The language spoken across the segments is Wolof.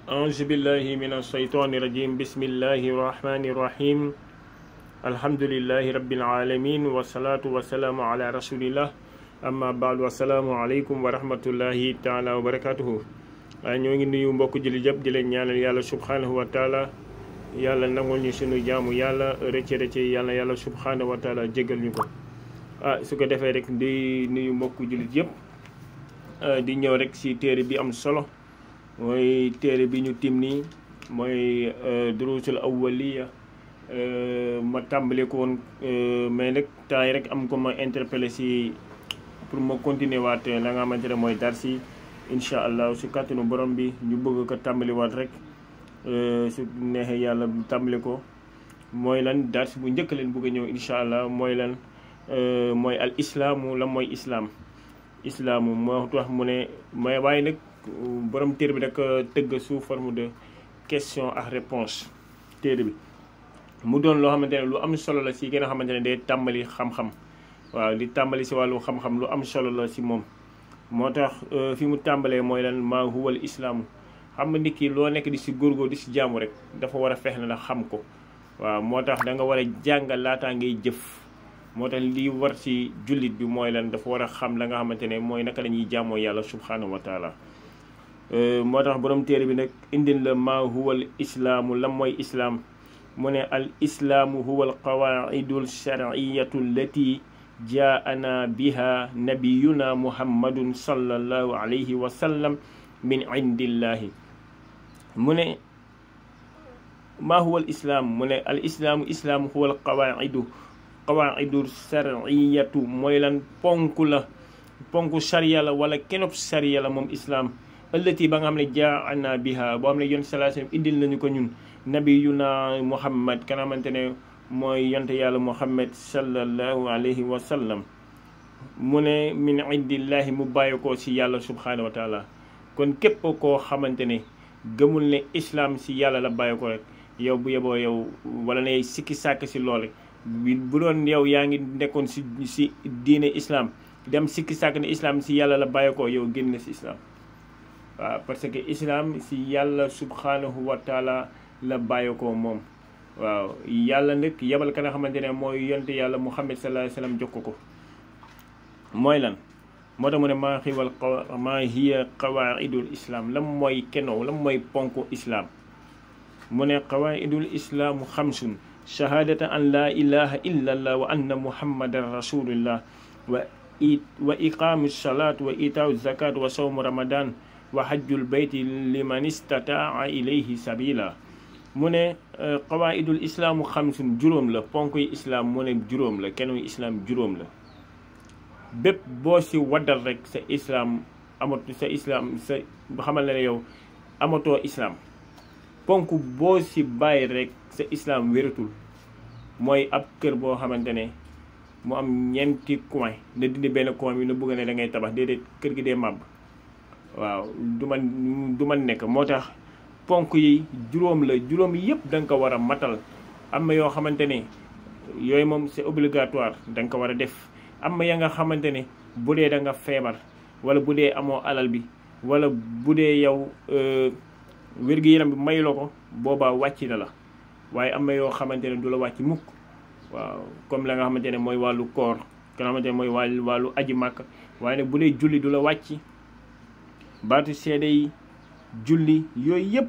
أعوذ بالله من الشيطان الرجيم بسم الله الرحمن الرحيم الحمد لله رب العالمين والصلاة والسلام على رسول الله أما بعد والسلام عليكم ورحمة الله تعالى وبركاته ñoo ngi nuyu mbokk jullit yëpp di leen ñaanal yàlla subhanahu wa taala yàlla nangul ñu sunu jaamu yàlla rëcc yàlla subhanahu wa taala jégal ñu ko su ko defee rek di nuyu mbokk jullit yëpp di ñëw rek si téere bi am solo mooy téere bi ñu tim nii mooy durusul awwaliya ma tàmbale ko woon mais nag temps yi rek am ko ma interpellé si pour ma continuer waat la nga xamante ne mooy dars yi incha allah su kàttanu borom bi ñu bëgg ko tàmbali waat rek su neexee yàlla tàmbali ko mooy lan dars bu njëkk leen bëgg a ñëw incha allah mooy lan mooy al islaamu la mooy islaamu moo tax mu ne mais waaye nag borom téere bi da ko tëgg sous forme de question ak réponse téere bi mu doon loo xamante ne lu am solo la si ki nga xamante ne day tàmbali xam-xam waaw di tàmbali si wàllu xam-xam lu am solo la si moom moo tax fi mu tàmbalee mooy lan maa huwal islaamu xam nga nit ki loo nekk di si góorgóor di si jaamu rek dafa war a fex na la xam ko waaw moo tax da nga war a jàngal laataa ngay jëf moo tax lii war si jullit bi mooy lan dafa war a xam la nga xamante ne mooy naka la ñuy jaamoo yàlla subhanahu wa taala moo tax borom téere bi nag indil la maa huwal islaamu lan mooy islaam mu ne al islaamu huwal qawaidul shar'iyatu allati jaana biha nabiyuna muhammadun sallallahu alayhi wa sallam min indillahi mu ne maa huwa al islaam mu ne al islaamu huwa al qawaidu shar'iyatu mooy lan ponku sharia la wala kenob sharia la moom islaam ëllëti ba nga xam ne jaana biha boo xam ne yon sallallahu alayhi wa sallam indil nañu ko ñun nabiyuna muhammad ka nga xamante ne mooy yonte yàlla muhammad sallallahu alayhi wa sallam mu ne min indillahi mu bàyyi ko si yàlla subhanahu wa taala kon képp koo xamante ne gëmul ne islam si yàlla la bàyyi ko rek yow bu yeboo yow wala ne sikki sàkk si loole bu doon yow yaa ngi nekkoon si diine islam dem sikki sàkk ne islam si yàlla la bàyyi ko yow génn si islam waaw parce que islam si yàlla subhanahu wa taala la bàyyi ko moom waaw yàlla nag yebal ka nga xamante ne mooy yonte yàlla muhammad sallallahu alayhi wa sallam jokk ko mooy lan moo tax mu ne maa hiya qawaidul islam lam mooy keno lam mooy ponku islam mu ne qawaidul islaamu xamsun shahadata an la ilaha illa allah wa anna muhammadan rasulullah wa iqamu salat wa itaau zakat wa sawmu ramadan wa hajjul bayti liman istataa ilayhi sabila mu ne qawaidul islaamu xamsun juróom la ponk yi islaam mu ne juróom la kenn islaam juróom la bépp boo si waddal rek sa islaam xamal ne yow amatoo islaam ponk boo si bàyyi rek sa islaam wératul mooy ab kër boo xamante ne mu am ñeenti coin na dindi benn coin bi na bëgg ne da ngay tabax déedéet kër gi dee màbb waaw du man nekk moo tax ponk yi juróom la juróom yëpp da nga ko war a matal am na yoo xamante ne yooyu moom c'est obligatoire da nga ko war a def am na ya nga xamante ne bu dee da nga feebar wala bu dee amoo alal bi wala bu dee yow wér-gu-yaram bi mayu la ko boobaa wàcc na la waaye am na yoo xamante ne du la wàcc mukk waaw comme la nga xamante ne mooy wàllu koor ka nga xamante ne mooy wàllu aji màkk waaye nag bu dee julli du la wàcc baatu seede yi julli yooyu yëpp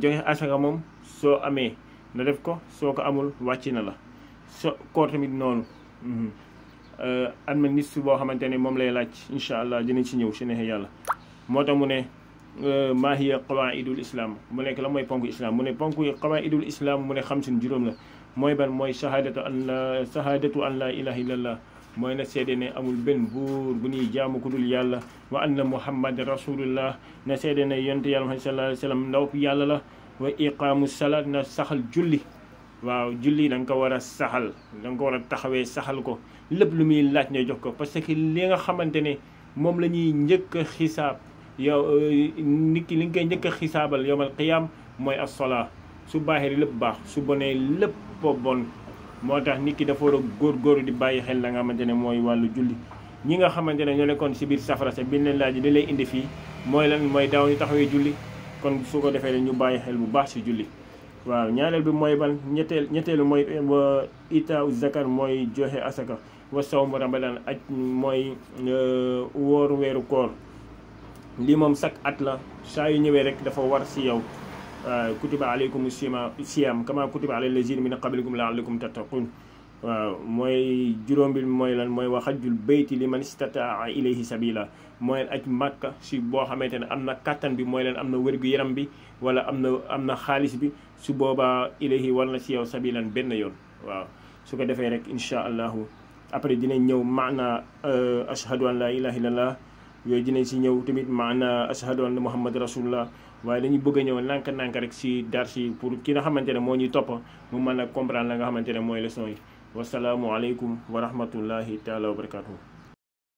joxe asaka moom soo amee na def ko soo ko amul wàcc na la koor tamit noonu am na nit boo xamante ne moom lay laaj incha allah dinañ si ñëw si neexee yàlla moo tax mu ne maa hiya qawaidul islam mu nekk la mooy ponku islam mu ne ponku qawaidul islam mu ne xamsin juróom la mooy ban mooy shahadatu an la ilaha illallah mooy na seede ne amul benn buur bu ñuy jaamu ku dul yàlla wa anna muhammad rasulullah na seede ne yonte yàlla muhammad sallallahu alayhi wa sallam ndaw yàlla la wa iqaamu salaat na saxal julli waaw julli da nga ko war a saxal da nga ko war a taxawee saxal ko lépp lu muy laaj ne jox ko parce que li nga xamante ne moom la ñuy njëkk a xisaab yow nit ki li nga koy njëkk a xisaabal yowmal qiyaam mooy as-salaa su baaxee lépp baax su bonee lépp bon moo tax nit ki dafa war a góorgóorlu di bàyyi xel la nga xamante ne mooy wàllu julli ñi nga xamante ne ñoo nekkoon si biir safara sa biñ leen laaj di lay indi fii mooy lan mooy daaw ñu taxawee julli kon su ko defee ñu bàyyi xel bu baax si julli. waaw ñaareel bi mooy ban ñetteelu mooy wa ita zakar mooy joxe asaka wa sawmu ramadan aj mooy wóor weeru koor. lii moom chaque at la saa yu ñëwee rek dafa war si yow. kutiba alaykum siyam kama kutiba alal lazina min qablikum la'allakum tattaqun. waaw mooy juróom bi mooy lan mooy wa hajjul bayti liman istataa ilayhi sabila mooy aj màkka si boo xamante ne am na kattan bi mooy leen am na wér-gu-yaram bi wala am na xaalis bi su boobaa ilayhi war na si yow sabilan benn yoon. waaw su ko defee rek incha allahu après dinañ ñëw maana ashhadu an la ilaha illallah yooyu dinañ si ñëw tamit maana ashhadu anna muhammad rasulullah. waaye dañuy bëgg a ñëw nànk rek si dar si pour ki nga xamante ne moo ñuy topp mu mën a comprendre la nga xamante ne mooy leçon yi. wasalaamualeykum wa rahmatullahi taala wa barakatuhu.